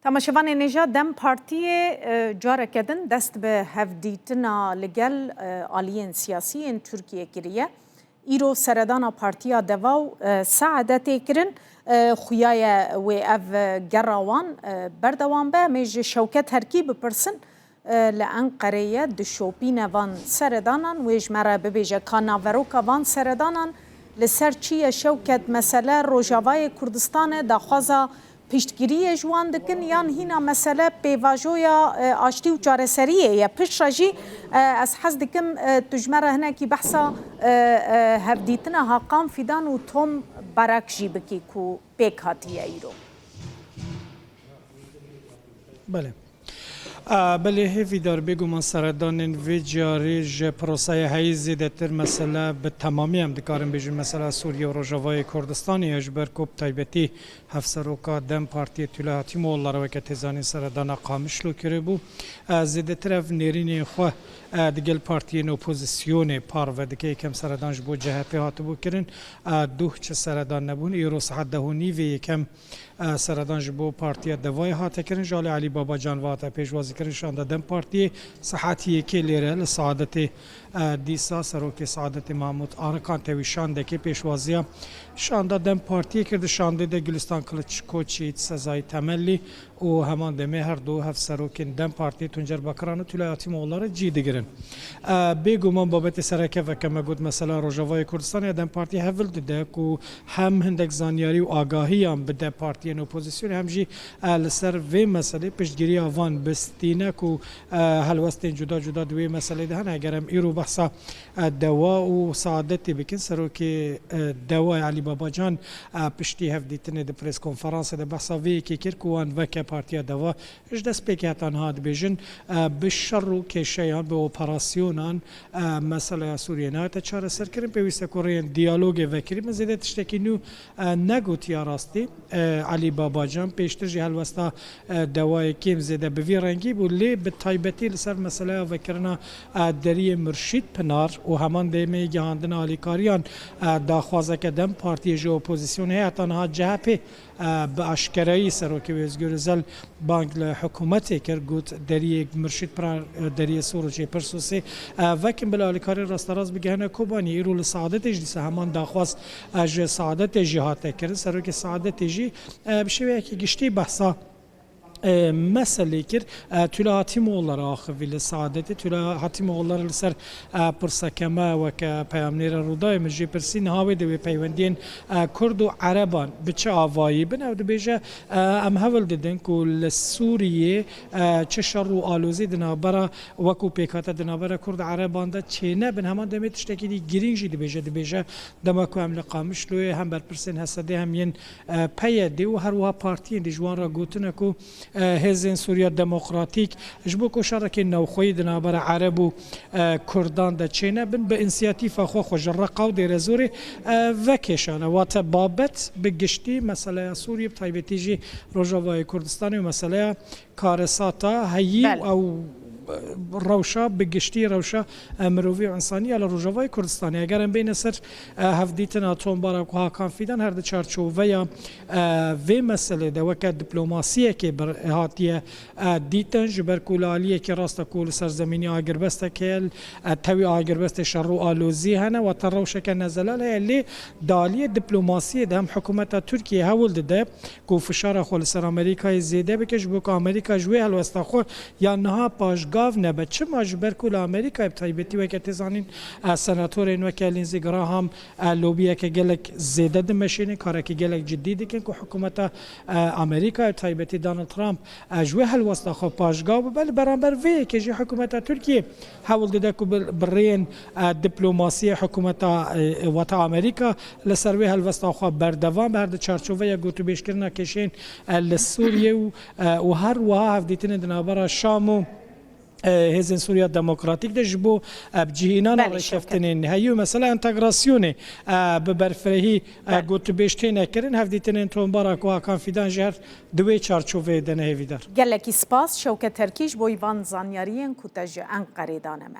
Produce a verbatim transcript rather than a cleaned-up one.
Temaşevanên hêja, DEM Partiyê, e, careke din dest bi hevdîtina li gel, e, aliyên siyasî yên Tirkiyê kiriye. Îro seredana Partiya Deva û, e, Saadetê kirin. E, xuya ye wê ev, e, gera wan, e, berdewam be. Em ê ji Şewket Herkî bipirsin, e, li Enqereyê ye, dişopîne van seredanan, wê ji me re bibêje ka naveroka van seredanan li ser çi ye? Şewket, mesele Rojavayê Kurdistan e, daxwaza piştgiriyê ji wan dikin, yan hîna mesele pêvajoya, e, aştî û çareseriyê ye? Piştre jî, e, ez hez dikim, e, tu ji me re hinekî behsa, e, e, hevdîtina Hakan Fidan û Tom Barak jî bikî ku pêk hatiye îro. Belê. A, belê hêvîdar, bêguman seredanên vê carê ji proseyê heyî zêdetir mesele bi temamî em dikarin bêjin mesela Sûriye û Rojavayê Kurdistanê ye, ji ber ku bi taybetî Hevseroka DEM Partiyê Tülay Hatîmoğulları weke tê zanîn seredana Qamişlo kiribû. E, zêdetir ev nêrînên xwe, e, digel partiyên opozisyonê parve dike. Yekem seredan ji bo C H P hatibû kirin. E, duh çi seredan nebûn. Îro saet deh û nîvê yekem, e, seredan ji bo Partiya Devayê hate kirin. Ji alî Elî Babacan ve hate pêşwazîkirin şanda DEM Partiyê. Saet yekê lêre li Saadetê, e, dîsa serokê Saadetê Mahmut Arıkan tewî şandekê pêşwaziya şanda DEM Partiyê kir. Di şandê de Gülistan Kılıç Koçyiğit, Sezai Temelli û heman demê her du hevserokên DEM Partiyê Tuncer Bakiran û Tülay Hatimoğulları cî digirin. E, bêguman babetê sereke veke me got, mesela Rojavayê Kurdistanê DEM Partiyê hevil dide ku hem hindek zanyarî û agahiyan bide partiyên opozisyonê, hem jî, e, li ser vê meselê piştgiriya van bi stînek û, e, helwestên cuda cuda di wê meselê de hene. Eger em îro behsa, e, Dewa û Saadetê bikin, serokê, e, Dewayê Elî Babacan, e, piştî hevdîtinê di preskonferansê de behsa vê yekê kir ku wan veke Partiya Deva ji destpêkê heta niha dibêjin, e, bi şer û kêşeyan, bi operasyonan, e, meseleya Sûriyê nayete çareserkirin. Pêwîst e ku rêyên diyalogê vekirî bin. Zêde tiştekî nû, e, negotiya rastî. E, Elî Babacan pêştir jî helwesta, e, Dewayê kêm zêde bi vî rengî bû, lê bi taybetî li ser meseleya vekirina, e, deriyê Mirşîd Pinar û heman demê gihandina alîkariyan, e, daxwazeke DEM Partiyê ji opozisyonê heye. Heta niha C H P, e, bi aşkerayî serokê wê Özgür Özel bang li hikûmetê kir, got, deriyê Mirşîd Pinar, e, deriyê Sor û Çêpirsosê, e, vekin bila alîkarên rasterast bigihine Kobaniyê. Îro li Saadetê jî dîsa heman daxwaz, e, ji Saadetê jî hate kirin. Serokê Saadetê jî, e, bi şêweyekî giştî behsa, e, meselê kir. E, Tülay Hatimoğulları axivî li Saadetê. Tülay Hatimoğulları li ser, e, pirseke me weke peyamnêra Rûdawê min jê pirsî, niha wê di wê peywendiyên, e, Kurd û Ereban bi çi avayî bin? Ew dibêje, e, em hewl didin ku li Sûriyê, e, çi şer û alozî di navbera, wekû pêkhate di navbera Kurd û Ereban de çênebin. Heman demê tiştekî dî girîng jî dibêje. Dibêje, dema ku em li Qamişloyê hem berpirsên H S D hem yên, e, P Y D û her wiha partiyên dî ji wan re gotine ku, e, hêzên Sûriya Demokratîk ji bo ku şerekê navxweyî di navbera Ereb û, e, Kurdan de çênebin, bi însiyatîfa xwe, xwe ji Reqa û Dêrezorê, e, vekêşane. Wate babet bi giştî meseleya Sûriyê, bi taybetî jî Rojavayê Kurdistanê û meseleya karesata heyî û Belê. ew, e, rewşa bi giştî, rewşa, e, mirovî û însanî ya li Rojavayê Kurdistanê. Eger em bêne ser, e, hevdîtina Tom Barak û Hakan Fidan, her di çarçoveya, e, vê meselê de weke diplomasiyekê bir hatiye, e, dîtin, ji ber ku li aliyekî rast e ku li ser zemînî agirbestek heye, e, tewî agirbestê şer û alozî hene, wate rewşeke nezelal heye, lê di aliyê diplomasiyê de hem hikûmeta Tirkiyê hewl dide ku fişara xwe li ser Amerîkayê zêde bike, ji bo ku Amerîka ji wê helwesta xwe ya niha paşgav nebe. Çima? Ji ber ku li Amerîkayê bi taybetî, weke tê zanîn, e, senatorên weke Lindsey Graham, e, lobiyeke gelek zêde dimeşînin, karekî gelek cidî dikin ku hikûmeta, e, Amerîkayê, bi taybetî Donald Trump, e, ji wê helwesta xwe paşgav bibe. Li beramber vê yekê jî hikûmeta Tirkiyê hewl dide ku bi, bi rêyên, e, diplomasiyê hikûmeta, e, wata Amerîka li ser wê helwesta xwe berdewam be, her di çarçoveya gotûbêjkirina kêşeyên, e, li Sûriyê û, e, û her wiha hevdîtinên di navbera Şam û, e, Hêzên Sûriya Demokratîk de ji bo, e, bi cihînana Belê, Şewket. rêkeftinên heyî û mesela entegrasyonê, e, bi berfirehî, e, Belê. gotûbêj têne kirin. Hevdîtinên Tom Barak û Hakan Fidan jî her di wê çarçoveyê de ne hêvîdar. Gelekî spas Şewket Terkî ji bo van zanyariyên ku te ji Enqerê dane me.